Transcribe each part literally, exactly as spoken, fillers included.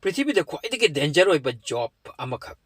ꯄ꯭ꯔꯤꯊꯤꯕꯤꯗ ꯈ꯭ꯋꯥꯏꯗꯒꯤ danger ꯑꯣꯏꯕ job ꯑꯃꯈꯛ,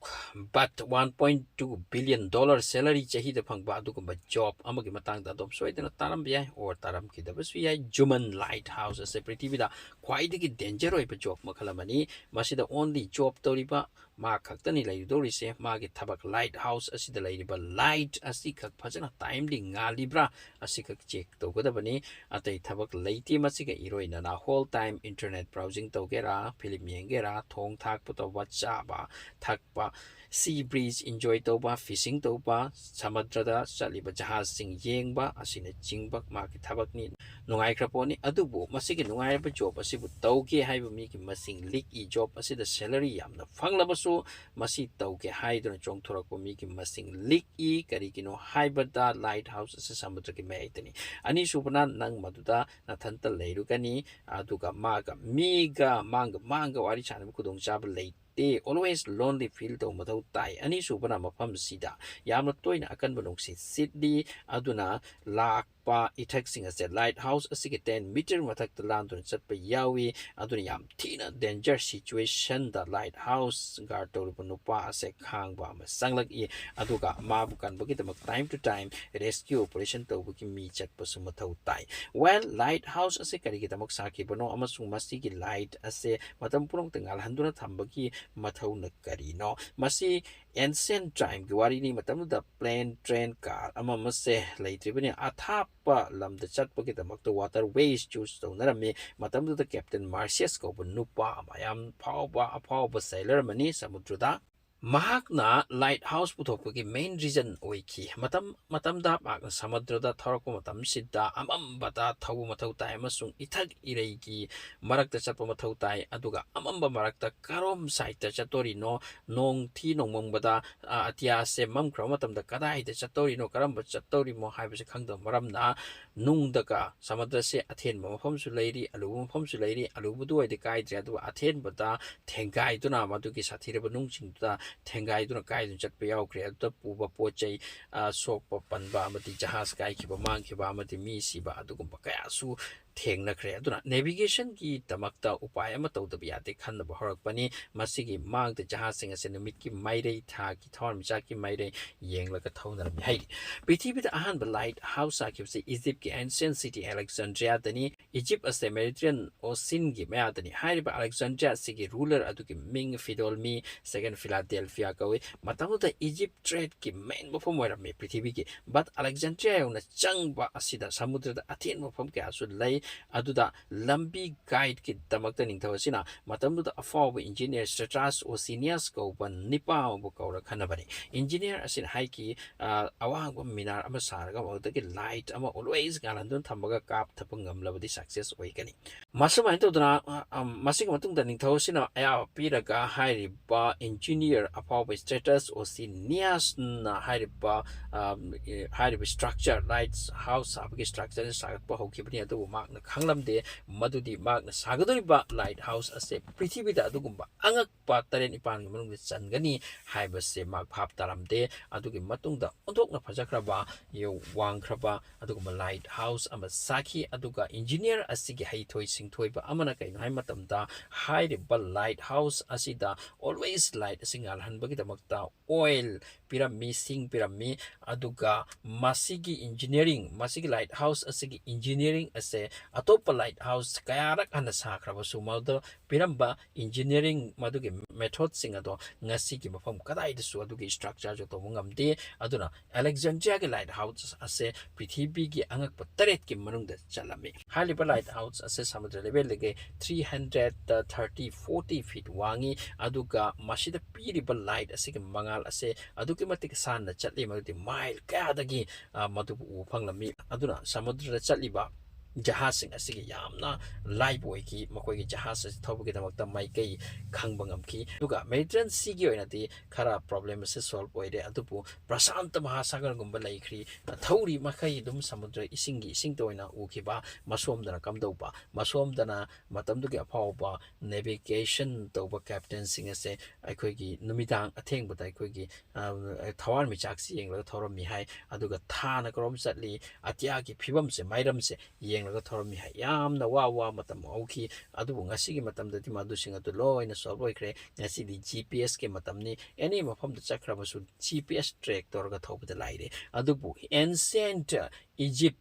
but one point two billion dollar salary ꯆꯍꯤꯗ ꯐꯪꯕ ꯑꯗꯨꯒꯨꯝꯕ job ꯑꯃꯒꯤ ꯃꯇꯥꯡꯗ ꯑꯗꯣꯝ ꯁꯣꯏꯗꯅ ꯇꯥꯔꯝꯕ ꯌꯥꯏ, or ꯇꯥꯔꯝꯈꯤꯗꯕꯁꯨ ꯌꯥꯏ꯫ Human lighthouse ꯑꯁꯦ ꯄ꯭ꯔꯤꯊꯤꯕꯤꯗ ꯈ꯭ꯋꯥꯏꯗꯒꯤ danger ꯑꯣꯏꯕ job ꯃꯈꯜ ꯑꯃꯅꯤ꯫ ꯃꯁꯤꯗ only job ꯇꯧꯔꯤꯕ ꯃꯥ ꯈꯛꯇꯅꯤ ꯂꯩꯔꯨꯗꯧꯔꯤꯁꯦ꯫ ꯃꯥꯒꯤ ꯊꯕꯛ lighthouse ꯑꯁꯤꯗ ꯂꯩꯔꯤꯕ light ꯑꯁꯤꯈꯛ ꯐꯖꯅ timely ꯉꯥꯜꯂꯤꯕ꯭ꯔꯥ ꯑꯁꯤꯈꯛ check ꯇꯧꯒꯗꯕꯅꯤ꯫ ꯑꯇꯩ ꯊꯕꯛ ꯂꯩꯇꯦ ꯃꯁꯤꯒ ꯏꯔꯣꯏꯅꯅ꯫ Whole time internet browsing ꯇꯧꯒꯦꯔꯥ, film ꯌꯦꯡꯒꯦꯔꯥ, ꯊꯣꯡ ꯊꯥꯛꯄ ꯇꯧꯕ, ꯆꯥꯕ ꯊꯛꯄ, sea breeze enjoy ꯇꯧꯕ, fishing ꯇꯧꯕ, ꯁꯃꯨꯗ꯭ꯔꯗ ꯆꯠꯂꯤꯕ ꯖꯍꯥꯖꯁꯤꯡ ꯌꯦꯡꯕ ꯑꯁꯤꯅꯆꯤꯡꯕ ꯃꯥꯒꯤ ꯊꯕꯛꯅꯤ꯫ ꯅꯨꯡꯉꯥꯏꯈ꯭ꯔ ꯄꯣꯠꯅꯤ꯫ ꯑꯗꯨꯕꯨ ꯃꯁꯤꯒꯤ ꯅꯨꯡꯉꯥꯏꯔꯕ job ꯑꯁꯤꯕꯨ ꯇꯧꯒꯦ ꯍꯥꯏꯕ ꯃꯤꯒꯤ ꯃꯁꯤꯡ ꯂꯤꯛꯏ꯫ Job ꯑꯁꯤꯗ salary ꯌꯥꯝꯅ ꯐꯪꯂꯕꯁꯨ ꯃꯁꯤ ꯇꯧꯒꯦ ꯍꯥꯏꯗꯨꯅ ꯆꯣꯡꯊꯣꯔꯛꯄ ꯃꯤꯒꯤ ꯃꯁꯤꯡ ꯂꯤꯛꯏ꯫ ꯀꯔꯤꯒꯤꯅꯣ ꯍꯥꯏꯕꯗ lighthouse ꯑꯁꯤ ꯁꯃꯨꯗ꯭ꯔꯒꯤ ꯃꯌꯥꯏꯗꯅꯤ꯫ ꯑꯅꯤꯁꯨꯕꯅ ꯅꯪ ꯃꯗꯨꯗ ꯅꯊꯟꯇ ꯂꯩꯔꯨꯒꯅꯤ, ꯑꯗꯨꯒ ꯃꯥꯒ ꯃꯤꯒ ꯃꯥꯡꯒ ꯃꯥꯡꯒ ꯋꯥꯔꯤ ꯁꯥꯟꯅꯕ ꯈꯨꯗꯣꯡꯆꯥꯕ ꯂꯩꯇꯦ꯫ Always lonely feel ꯇꯧꯕ ꯃꯊꯧ ꯇꯥꯏ꯫ ꯑꯅꯤꯁꯨꯕꯅ ꯃꯐꯝꯁꯤꯗ ꯌꯥꯝꯅ ꯇꯣꯏꯅ ꯑꯀꯟꯕ ꯅꯨꯡꯁꯤꯠ ꯁꯤꯠꯂꯤ, ꯑꯗꯨꯅ ꯂꯥꯛꯄ ꯏꯊꯛꯁꯤꯡ ꯑꯁꯦ lighthouse ꯑꯁꯤꯒꯤ ten meter ꯃꯊꯛꯇ ꯂꯥꯟꯗꯨꯅ ꯆꯠꯄ ꯌꯥꯎꯏ꯫ ꯑꯗꯨꯅ ꯌꯥꯝ ꯊꯤꯅ danger situationꯗ lighthouse guard ꯇꯧꯔꯤꯕ ꯅꯨꯄꯥ ꯑꯁꯦ ꯈꯥꯡꯕ ꯑꯃ ꯆꯪꯂꯛꯏ꯫ ꯑꯗꯨꯒ ꯃꯥꯕꯨ ꯀꯟꯕꯒꯤꯗꯃꯛ time to time rescue operation ꯇꯧꯕꯒꯤ ꯃꯤ ꯆꯠꯄꯁꯨ ꯃꯊꯧ ꯇꯥꯏ꯫ Well, lighthouse ꯑꯁꯤ ꯀꯔꯤꯒꯤꯗꯃꯛ ꯁꯥꯈꯤꯕꯅꯣ ꯑꯃꯁꯨꯡ ꯃꯁꯤꯒꯤ light ꯑꯁꯦ ꯃꯇꯝ ꯄꯨꯝꯅꯃꯛꯇ ꯉꯥꯜꯍꯟꯗꯨꯅ ꯊꯝꯕꯒꯤ ꯃꯊꯧꯅ ꯀꯔꯤꯅꯣ? ꯃꯁꯤ ancient timeꯒꯤ ꯋꯥꯔꯤꯅꯤ꯫ ꯃꯇꯝꯗꯨꯗ plane, train, car ꯑꯃ ꯑꯃꯁꯦ ꯂꯩꯇ꯭ꯔꯤꯕꯅꯤ꯫ ꯑꯊꯥꯞꯄ ꯂꯝꯗ ꯆꯠꯄꯒꯤꯗꯃꯛꯇ waterways choose ꯇꯧꯅꯔꯝꯃꯤ꯫ ꯃꯇꯝꯗꯨꯗ Captain Marsyas ꯀꯧꯕ ꯅꯨꯄꯥ ꯑꯃ, ꯌꯥꯝ ꯐꯥꯎꯕ, ꯑꯐꯥꯎꯕ sailor ꯑꯃꯅꯤ ꯁꯃꯨꯗ꯭ꯔꯗ꯫ ꯃꯍꯥꯛꯅ lighthouse ꯄꯨꯊꯣꯛꯄꯒꯤ main reason ꯑꯣꯏꯈꯤ꯫ ꯃꯇꯝ ꯃꯇꯝꯗ ꯃꯍꯥꯛꯅ ꯁꯃꯨꯗ꯭ꯔꯗ ꯊꯧꯔꯛꯄ ꯃꯇꯝꯁꯤꯗ ꯑꯃꯝꯕꯗ ꯊꯧꯕ ꯃꯊꯧ ꯇꯥꯏ ꯑꯃꯁꯨꯡ ꯏꯊꯛ ꯏꯔꯩꯒꯤ ꯃꯔꯛꯇ ꯆꯠꯄ ꯃꯊꯧ ꯇꯥꯏ, ꯑꯗꯨꯒ ꯑꯃꯝꯕ ꯃꯔꯛꯇ ꯀꯔꯣꯝ sideꯇ ꯆꯠꯇꯣꯔꯤꯅꯣ, ꯅꯣꯡ ꯊꯤ ꯅꯣꯡꯃꯪꯕꯗ, ꯑ, ꯑꯇꯤꯌꯥꯁꯦ ꯃꯝꯈ꯭ꯔꯕ ꯃꯇꯝꯗ ꯀꯗꯥꯏꯗ ꯆꯠꯇꯧꯔꯤꯅꯣ, ꯀꯔꯝꯕ ꯆꯠꯇꯧꯔꯤꯃꯣ ꯍꯥꯏꯕꯁꯦ ꯈꯪꯗꯕ ꯃꯔꯝꯅ, ꯅꯨꯡꯗꯒ, ꯁꯃꯨꯗ꯭ꯔꯁꯦ ꯑꯊꯦꯟꯕ ꯃꯐꯝꯁꯨ ꯂꯩꯔꯤ, ꯑꯂꯨꯕ ꯃꯐꯝꯁꯨ ꯂꯩꯔꯤ, ꯑꯂꯨꯕꯗꯨ ꯑꯣꯏꯗꯤ ꯀꯥꯏꯗ꯭ꯔꯦ, ꯑꯗꯨꯒ ꯑꯊꯦꯟꯕꯗ ꯊꯦꯡꯒꯥꯏꯗꯨꯅ, ꯃꯗꯨꯒꯤ ꯁꯥꯊꯤꯔꯕ ꯅꯨꯡꯁꯤꯡꯗꯨꯗ ꯊꯦꯡꯒꯥꯏꯗꯨꯅ ꯀꯥꯏꯗꯨꯅ ꯆꯠꯄ ꯌꯥꯎꯈ꯭ꯔꯦ꯫ ꯑꯗꯨꯗ ꯄꯨꯕ ꯄꯣꯠ ꯆꯩ, ꯑ, ꯁꯣꯛꯄ ꯄꯟꯕ ꯑꯃꯗꯤ ꯖꯍꯥꯖ ꯀꯥꯏꯈꯤꯕ, ꯃꯥꯡꯈꯤꯕ ꯑꯃꯗꯤ ꯃꯤ ꯁꯤꯕ ꯑꯗꯨꯒꯨꯝꯕ ꯀꯌꯥꯁꯨ ꯊꯦꯡꯅꯈ꯭ꯔꯦ꯫ ꯑꯗꯨꯅ ꯅꯦꯚꯤꯒꯦꯁꯟꯒꯤꯗꯃꯛꯇ ꯎꯄꯥꯏ ꯑꯃ ꯇꯧꯗꯕ ꯌꯥꯗꯦ ꯈꯟꯅꯕ ꯍꯧꯔꯛꯄꯅꯤ꯫ ꯃꯁꯤꯒꯤ ꯃꯥꯡꯗ ꯖꯍꯥꯖꯁꯤꯡ ꯑꯁꯦ ꯅꯨꯃꯤꯠꯀꯤ ꯃꯥꯏꯔꯩ, ꯊꯥꯒꯤ ꯊꯋꯥꯟꯃꯤꯆꯥꯛꯀꯤ ꯃꯥꯏꯔꯩ ꯌꯦꯡꯂꯒ ꯊꯧꯅꯔꯝꯃꯤ ꯍꯥꯏꯔꯤ꯫ ꯄ꯭ꯔꯤꯊꯤꯕꯤꯗ ꯑꯍꯥꯟꯕ ꯂꯥꯏꯠ ꯍꯥꯎꯁ ꯁꯥꯈꯤꯕꯁꯤ ꯏꯖꯤꯞꯀꯤ ancient city Alexandria ꯗꯅꯤ꯫ ꯏꯖꯤꯞ ꯑꯁꯦ Mediterranean Ocean ꯒꯤ ꯃꯌꯥꯗꯅꯤ꯫ ꯍꯥꯏꯔꯤꯕ Alexandria ꯑꯁꯤꯒꯤ ꯔꯨꯂꯔ ꯑꯗꯨꯒꯤ ꯃꯤꯡ ꯐꯤꯗꯣꯜꯃꯤ, second Philadelphia ꯀꯧꯏ꯫ ꯃꯇꯝꯗꯨꯗ ꯏꯖꯤꯞ ꯇ꯭ꯔꯦꯗꯀꯤ ꯃꯦꯟ ꯃꯐꯝ ꯑꯣꯏꯔꯝꯃꯤ ꯄ꯭ꯔꯤꯊꯤꯕꯤꯒꯤ꯫ But Alexandria ꯌꯧꯅ ꯆꯪꯕ ꯑꯁꯤꯗ ꯁꯃꯨꯗ꯭ꯔꯗ ꯑꯊꯦꯟꯕ ꯃꯐꯝ ꯀꯌꯥꯁꯨ ꯂꯩ꯫ ꯑꯗꯨꯗ ꯂꯝꯕꯤ ꯒꯥꯏꯗꯀꯤꯗꯃꯛꯇ ꯅꯤꯡꯊꯧ ꯑꯁꯤꯅ ꯃꯇꯝꯗꯨꯗ ꯑꯐꯥꯎꯕ ꯏꯟꯖꯤꯅꯤꯌꯔ Stratus Ocenius ꯀꯧꯕ ꯅꯤꯄꯥ ꯑꯃꯕꯨ ꯀꯧꯔ ꯈꯟꯅꯕꯅꯤ꯫ ꯏꯟꯖꯤꯅꯤꯌꯔ ꯑꯁꯤꯅ ꯍꯥꯏꯈꯤ, "ꯑ, ꯑꯋꯥꯡꯕ ꯃꯤꯅꯥꯔ ꯑꯃ ꯁꯥꯔꯒ ꯃꯗꯨꯗꯒꯤ ꯂꯥꯏꯠ ꯑꯃ always ꯉꯥꯜꯍꯟꯗꯨꯅ ꯊꯝꯃꯒ ꯀꯥꯞꯊꯕ ꯉꯝꯂꯕꯗꯤ success ꯑꯣꯏꯒꯅꯤ"꯫ ꯃꯁꯨꯃꯥꯏꯅ ꯇꯧꯗꯅ, ꯑ, ꯑ, ꯃꯁꯤꯒꯤ ꯃꯇꯨꯡꯗ ꯅꯤꯡꯊꯧ ꯑꯁꯤꯅ ꯑꯌꯥꯕ ꯄꯤꯔꯒ ꯍꯥꯏꯔꯤꯕ ꯏꯟꯖꯤꯅꯤꯌꯔ ꯑꯐꯥꯎꯕ Stratus Ocenius ꯅ ꯍꯥꯏꯔꯤꯕ, ꯑ, ꯑꯦ, ꯍꯥꯏꯔꯤꯕ ꯁ꯭ꯇ꯭ꯔꯛꯆꯔ, ꯂꯥꯏꯠ ꯍꯥꯎꯁ ꯁꯥꯕꯒꯤ ꯁ꯭ꯇ꯭ꯔꯛꯆꯔ ꯁꯥꯒꯠꯄ ꯍꯧꯈꯤꯕꯅꯤ꯫ ꯑꯗꯨꯕꯨ ꯃꯍꯥꯛꯅ ꯈꯪꯂꯝꯗꯦ ꯃꯗꯨꯗꯤ ꯃꯍꯥꯛꯅ ꯁꯥꯒꯗꯧꯔꯤꯕ ꯂꯥꯏꯠ ꯍꯥꯎꯁ ꯑꯁꯦ ꯄ꯭ꯔꯤꯊꯤꯕꯤꯗ ꯑꯗꯨꯒꯨꯝꯕ ꯑꯉꯛꯄ ꯇꯔꯦꯠ ꯅꯤꯄꯥꯜꯒꯤ ꯃꯅꯨꯡꯗ ꯆꯟꯒꯅꯤ ꯍꯥꯏꯕꯁꯦ ꯃꯍꯥꯛ ꯚꯥꯞ ꯇꯥꯔꯝꯗꯦ꯫ ꯑꯗꯨꯒꯤ ꯃꯇꯨꯡꯗ ꯑꯣꯟꯊꯣꯛꯅ ꯐꯖꯈ꯭ꯔꯕ, ꯌ-, ꯋꯥꯡꯈ꯭ꯔꯕ ꯑꯗꯨꯒꯨꯝꯕ ꯂꯥꯏꯠ ꯍꯥꯎꯁ ꯑꯃ ꯁꯥꯈꯤ꯫ ꯑꯗꯨꯒ ꯏꯟꯖꯤꯅꯤꯌꯔ ꯑꯁꯤꯒꯤ ꯍꯩꯊꯣꯏ ꯁꯤꯡꯊꯣꯏꯕ ꯑꯃꯅ ꯀꯩꯅꯣ ꯍꯥꯏꯕ ꯃꯇꯝꯗ, ꯍꯥꯏꯔꯤꯕ ꯂꯥꯏꯠ ꯍꯥꯎꯁ ꯑꯁꯤꯗ always ꯂꯥꯏꯠ ꯑꯁꯤ ꯉꯥꯜꯍꯟꯕꯒꯤꯗꯃꯛꯇ ꯑꯣꯏꯜ ꯄꯤꯔꯝꯃꯤ, ꯁꯤꯡ ꯄꯤꯔꯝꯃꯤ꯫ ꯑꯗꯨꯒ ꯃꯁꯤꯒꯤ ꯏꯟꯖꯤꯅꯤꯌꯥꯔꯤꯡ, ꯃꯁꯤꯒꯤ ꯂꯥꯏꯠ ꯍꯥꯎꯁ ꯑꯁꯤꯒꯤ ꯏꯟꯖꯤꯅꯤꯌꯥꯔꯤꯡ ꯑꯁꯦ ꯑꯇꯣꯞꯄ ꯂꯥꯏꯠ ꯍꯥꯎꯁ ꯀꯌꯥꯔꯛ ꯍꯟꯅ ꯁꯥꯈ꯭ꯔꯕꯁꯨ, ꯃꯗꯨ ꯄꯤꯔꯝꯕ ꯏꯟꯖꯤꯅꯤꯌꯥꯔꯤꯡ, ꯃꯗꯨꯒꯤ ꯃꯦꯊꯣꯗꯁꯤꯡ ꯑꯗꯣ ꯉꯁꯤꯒꯤ ꯃꯐꯝ ꯀꯗꯥꯏꯗꯁꯨ ꯑꯗꯨꯒꯤ ꯁ꯭ꯇ꯭ꯔꯛꯆꯔꯁꯨ ꯇꯧꯕ ꯉꯝꯗꯦ꯫ ꯑꯗꯨꯅ ꯑꯂꯦꯛꯖꯥꯟꯗ꯭ꯔꯤꯌꯥꯒꯤ ꯂꯥꯏꯠ ꯍꯥꯎꯁ ꯑꯁꯦ ꯄ꯭ꯔꯤꯊꯤꯕꯤꯒꯤ ꯑꯉꯛꯄ ꯇꯔꯦꯠꯀꯤ ꯃꯅꯨꯡꯗ ꯆꯜꯂꯝꯃꯤ꯫ ꯍꯥꯏꯔꯤꯕ ꯂꯥꯏꯠ ꯍꯥꯎꯁ ꯑꯁꯦ ꯁꯃꯨꯗ꯭ꯔ ꯂꯦꯚꯦꯜꯗꯒꯤ three hundred thirty, forty feet ꯋꯥꯡꯉꯤ, ꯑꯗꯨꯒ ꯃꯁꯤꯗ ꯄꯤꯔꯤꯕ ꯂꯥꯏꯠ ꯑꯁꯤꯒꯤ ꯃꯉꯥꯜ ꯑꯁꯦ ꯑꯗꯨꯛꯀꯤ ꯃꯇꯤꯛ ꯁꯥꯟꯅ ꯆꯠꯂꯤ, ꯃꯗꯨꯗꯤ ꯃꯥꯏꯜ ꯀꯌꯥꯗꯒꯤ, ꯑ, ꯃꯗꯨꯕꯨ ꯎꯕ ꯐꯪꯂꯝꯃꯤ꯫ ꯑꯗꯨꯅ ꯁꯃꯨꯗ꯭ꯔꯗ ꯆꯠꯂꯤꯕ ꯖꯍꯥꯖꯁꯤꯡ ꯑꯁꯤꯒꯤ ꯌꯥꯝꯅ ꯂꯥꯏꯕ ꯑꯣꯏꯈꯤ꯫ ꯃꯈꯣꯏꯒꯤ ꯖꯍꯥꯖ ꯑꯁꯤ ꯊꯧꯕꯒꯤꯗꯃꯛꯇ ꯃꯥꯏꯀꯩ ꯈꯪꯕ ꯉꯝꯈꯤ꯫ ꯑꯗꯨꯒ Mediterranean Sea ꯒꯤ ꯑꯣꯏꯅꯗꯤ ꯈꯔ ꯄ꯭ꯔꯣꯕ꯭ꯂꯦꯝ ꯑꯁꯤ ꯁꯣꯜꯕ ꯑꯣꯏꯔꯦ, ꯑꯗꯨꯕꯨ ꯄ꯭ꯔꯁꯥꯟꯇ ꯃꯍꯥꯁꯥꯒꯔꯒꯨꯝꯕ ꯂꯩꯈ꯭ꯔꯤ꯫ ꯊꯧꯔꯤ ꯃꯈꯩ ꯑꯗꯨꯝ ꯁꯃꯨꯗ꯭ꯔ ꯏꯁꯤꯡꯒꯤ ꯏꯁꯤꯡꯇ ꯑꯣꯏꯅ ꯎꯈꯤꯕ, ꯃꯁꯣꯝꯗꯅ ꯀꯝꯗꯧꯕ, ꯃꯁꯣꯝꯗꯅ ꯃꯇꯝꯗꯨꯒꯤ ꯑꯐꯥꯎꯕ ꯅꯦꯚꯤꯒꯦꯁꯟ ꯇꯧꯕ ꯀꯦꯞꯇꯦꯟꯁꯤꯡ ꯑꯁꯦ ꯑꯩꯈꯣꯏꯒꯤ ꯅꯨꯃꯤꯗꯥꯡ ꯑꯊꯦꯡꯕꯗ ꯑꯩꯈꯣꯏꯒꯤ, ꯑ, ꯊꯋꯥꯟꯃꯤꯆꯥꯛꯁꯤ ꯌꯦꯡꯂꯒ ꯊꯧꯔꯝꯃꯤ ꯍꯥꯏ꯫ ꯑꯗꯨꯒ ꯊꯥꯅ ꯀꯔꯣꯝ ꯆꯠꯂꯤ, ꯑꯇꯤꯌꯥꯒꯤ ꯐꯤꯕꯝꯁꯦ, ꯃꯥꯏꯔꯝꯁꯦ ꯌꯦꯡ ꯊꯧꯔꯝꯃꯤ ꯍꯥꯏ꯫ ꯌꯥꯝꯅ ꯋꯥ ꯋꯥ ꯃꯇꯝ ꯍꯧꯈꯤ꯫ ꯑꯗꯨꯕꯨ ꯉꯁꯤꯒꯤ ꯃꯇꯝꯗꯗꯤ ꯃꯗꯨꯁꯤꯡ ꯑꯗꯨ ꯂꯣꯏꯅ solve ꯑꯣꯏꯈ꯭ꯔꯦ꯫ ꯉꯁꯤꯗꯤ G P S ꯀꯤ ꯃꯇꯝꯅꯤ꯫ Any ꯃꯐꯝꯗ ꯆꯠꯈ꯭ꯔꯕꯁꯨ G P S track ꯇꯧꯔꯒ ꯊꯧꯕꯗ ꯂꯥꯏꯔꯦ꯫ ꯑꯗꯨꯕꯨ ancient Egypt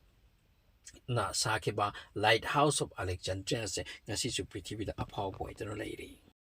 ꯅ ꯁꯥꯈꯤꯕ Lighthouse of Alexandria ꯑꯁꯦ ꯉꯁꯤꯁꯨ ꯄ꯭ꯔꯤꯊꯤꯕꯤꯗ ꯑꯐꯥꯎꯕ ꯑꯣꯏꯗꯨꯅ ꯂꯩꯔꯤ꯫